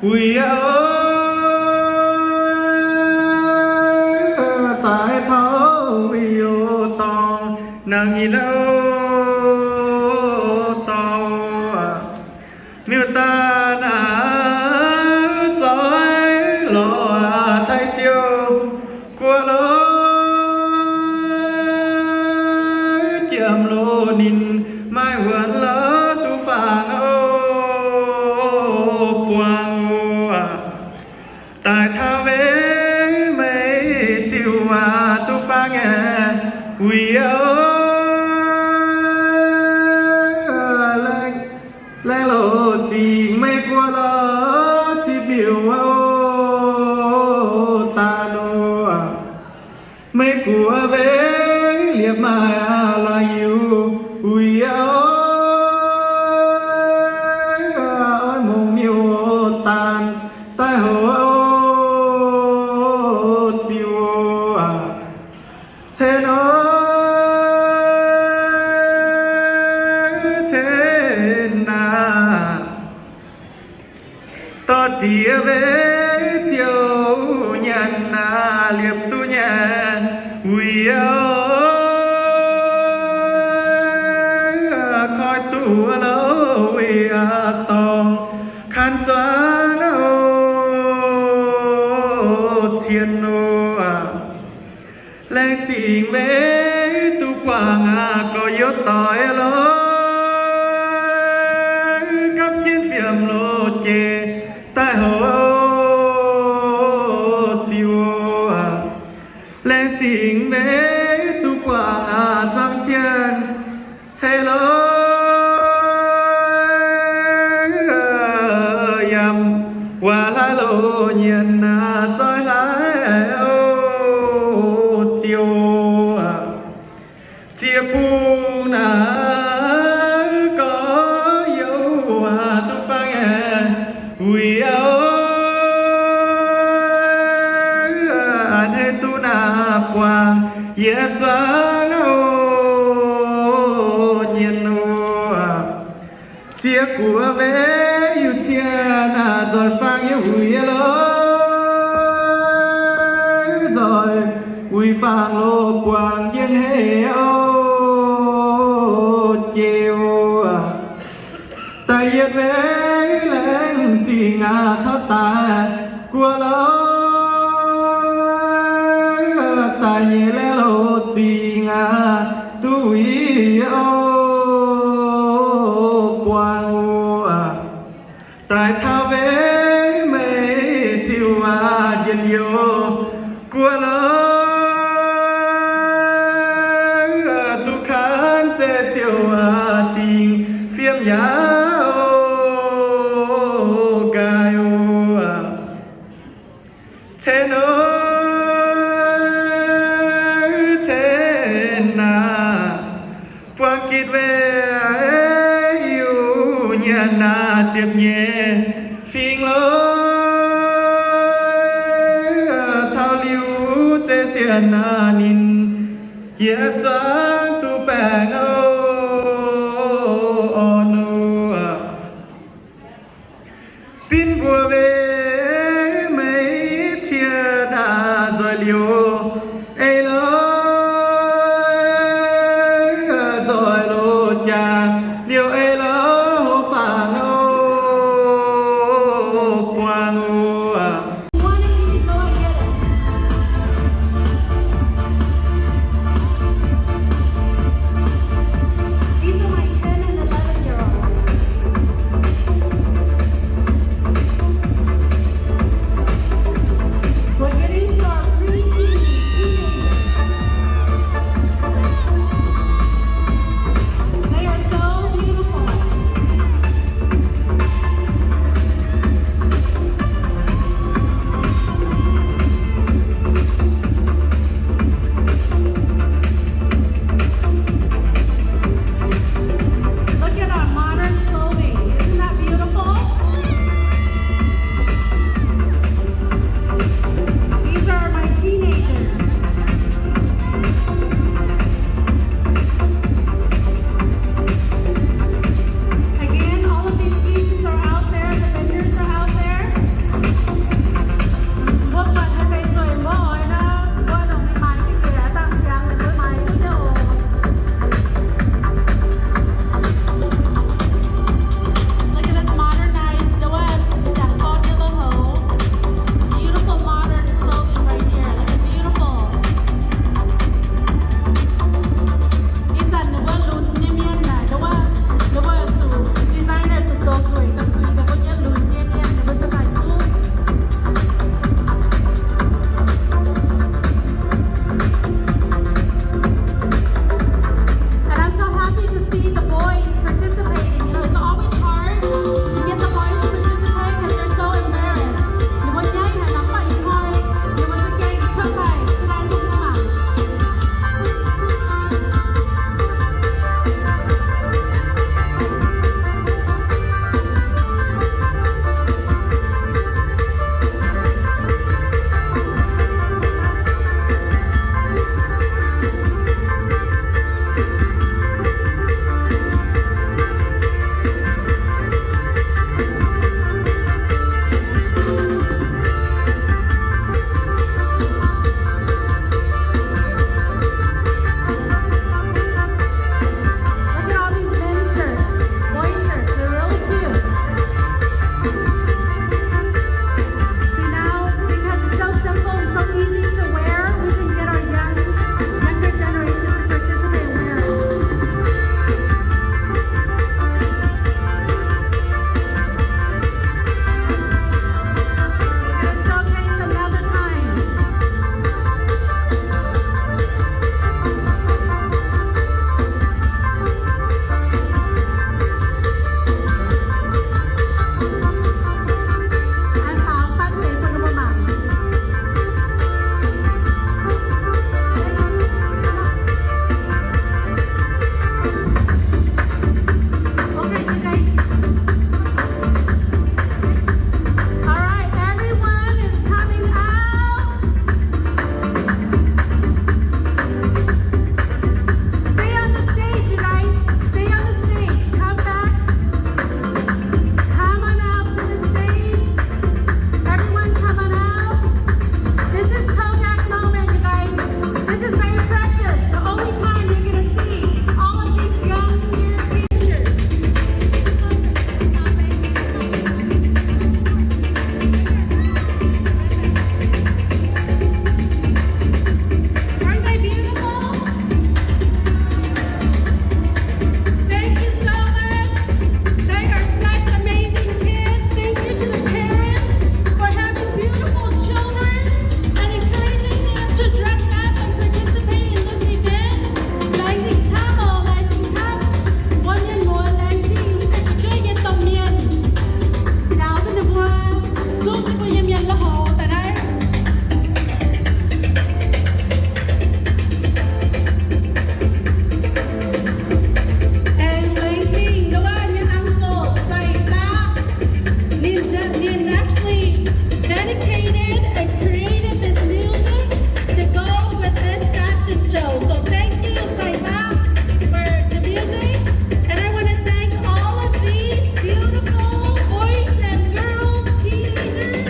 Wuic yaac daaih taux wuic youc dorngx nangc nyei louh dorngx. Miuc-daaih naaic zoih lorz Taiv Ziouv guoqv lorz jiem loh ninh maaih wuonx lorz duqv faang oc buangh oc. Daaih taux weic meih ziouc aac duqv faang aeqv, wuic yaac laengz loh zingc meih guoqv lorz zipv miuc oc daaih loh. Meih guoqv weic liepc maaih laaix yiuc, wuic yaac oix mungh miuc daanh daaih hoc ziouc aqv. Cen oc, cen aac. Dorh ziex weic ziouc nyanc aac, liepc duqv nyanc wuic yaac koi duqv louh wuic aac dorngx kan zuangx oc cien oc. Laengz zingh meih duqv buangh aac gorx-youz doic lorz gapv jienv fiem loh jiex daaih hoc ziouc aqv. Laengz zingh meih duqv buangh aac zuangx cien ceix lorz yaac waac hlaaix loh nyienx aac zoih hlaaix oc ziouc aqv. Ziex bung naaic gorx-youz aac duqv faang aeqv, wuic yaac a'hneiv duqv naaic buangh yietc zuangx oc nyienx oc. Ziex guoqv weic yiuc cien aac nzoih faang yiem wuic yaac lorz nzoih wuic faang loh buangh jienv heix oc jiex oc. Da'yietv weic laengz zingh aac taux daaih guoqv lorz da'nyeic laengz loh zingh aac duqv wuic oc buangh oc. Daaih taux weic meih ziouc aac njien-youh guoqv lorz duqv kan zeiv ziouc aac dingc fiem yaac oc nqaai oc. Cen oc, cen aac. Buangh gitv weic yiuc nyanc aac ziepc nyeic fingx lorz taux liuz zeiv zienh aac ninh yietc zuangx duqv baengh oc orn oc. Binv mbuo weic meih cieqv naaic nzoih liouc ei lorz nzoih loz-jaax liouc ei lorz hoc faang oc buangh oc. Zungv mbuo nyei mienh la'houc daaih naaiv. And laengz zingh ndau wuov nyei uncle, Sai Zaqv. Ninh, ninh actually dedicated and created this music to go with this fashion show. So thank you, Sai Zaqv, for the music. And I want to thank all of these beautiful boys and girls, teenagers,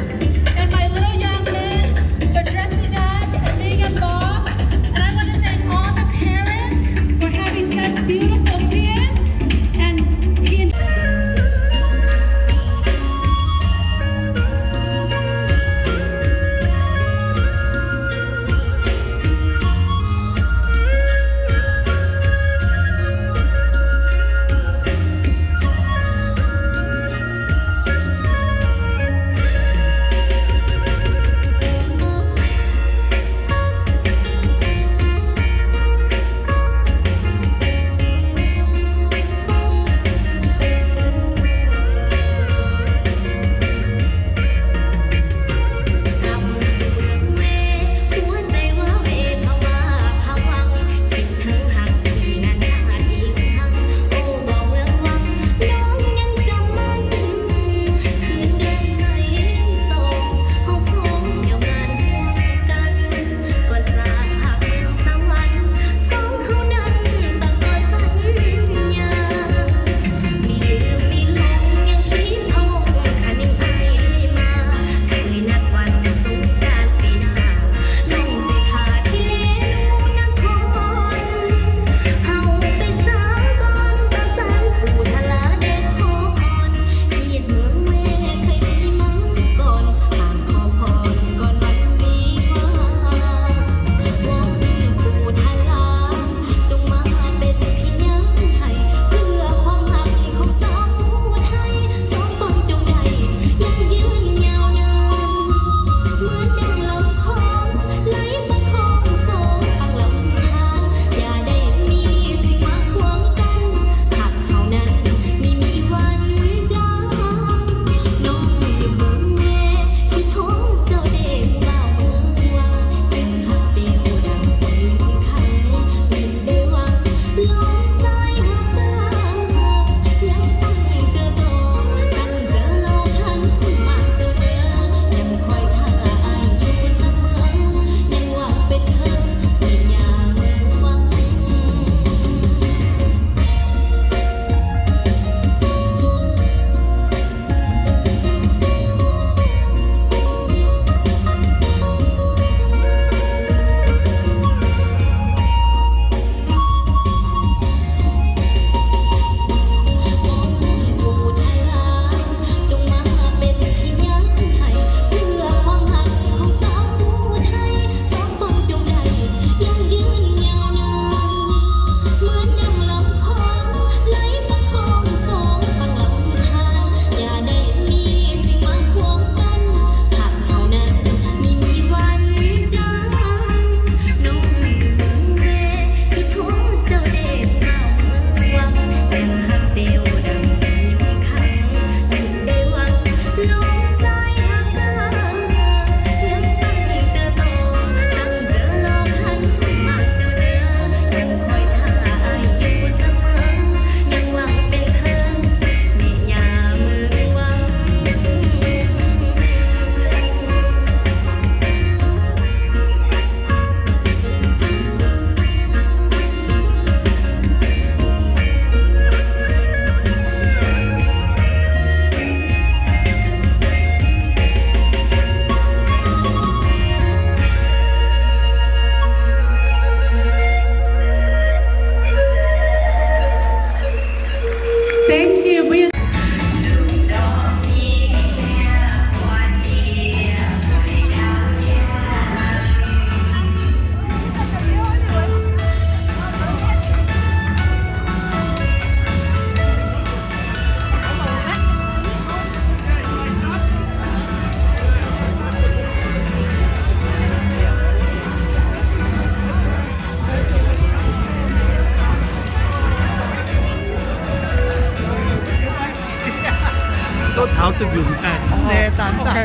Iu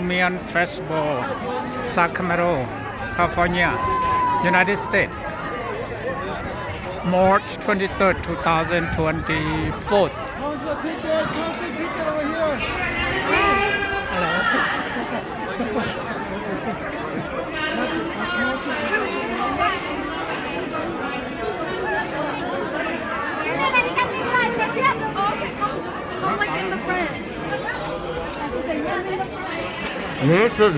Mien Festival, Sacramento, California, United States, March twenty-third, two thousand twenty-four. How's your ticket? How's your ticket over here? Hello. Everybody come inside, let's see. Okay, come, come with the friends. Yes, sir.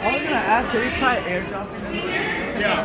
I was gonna ask, can you try airdropping? Yeah.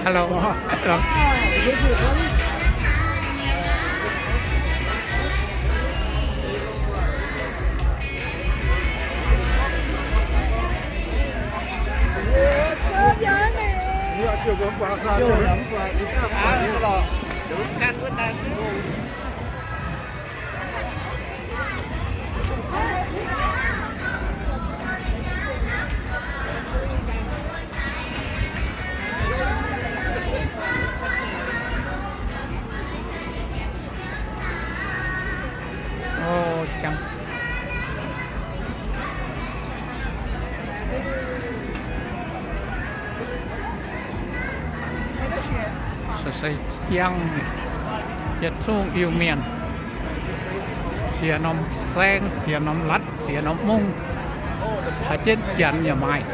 Hello. Hello. Ov, jangx. Se se jangx yietc zungv Iu-Mienh, ziex norm saengv, ziex norm latv, ziex norm mungv, caux jienv janx yaac maaih.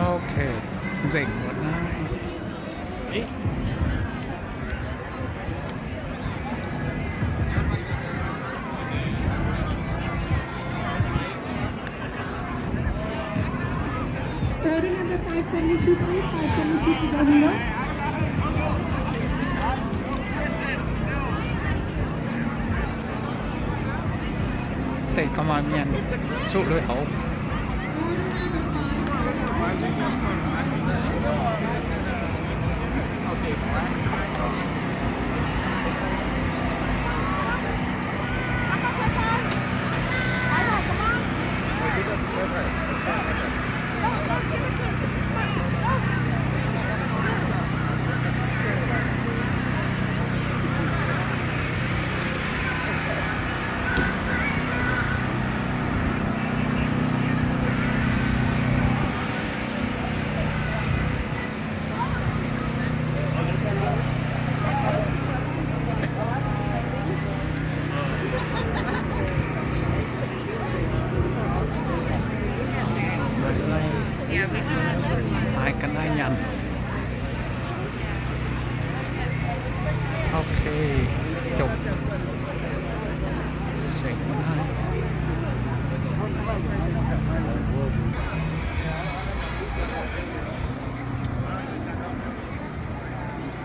Okay, nzengc wuov naaiv. Order number five seventy-two, please. Five seventy-two to go here. Deix ga'maah mienh zuqv lui-houx.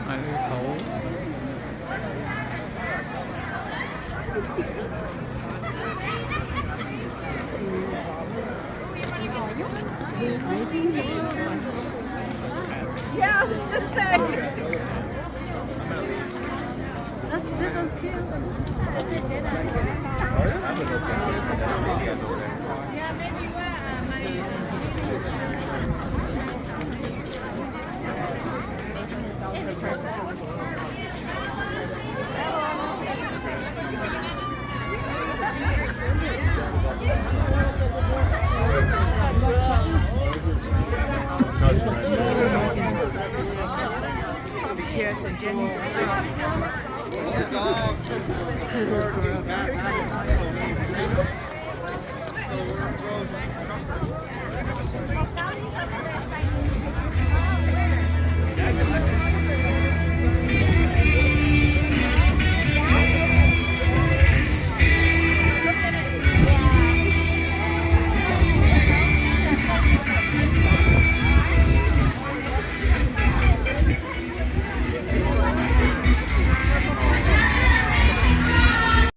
Yeah, I was gonna say. That's, this one's cute. Yeah, maybe what, uh, my, uh,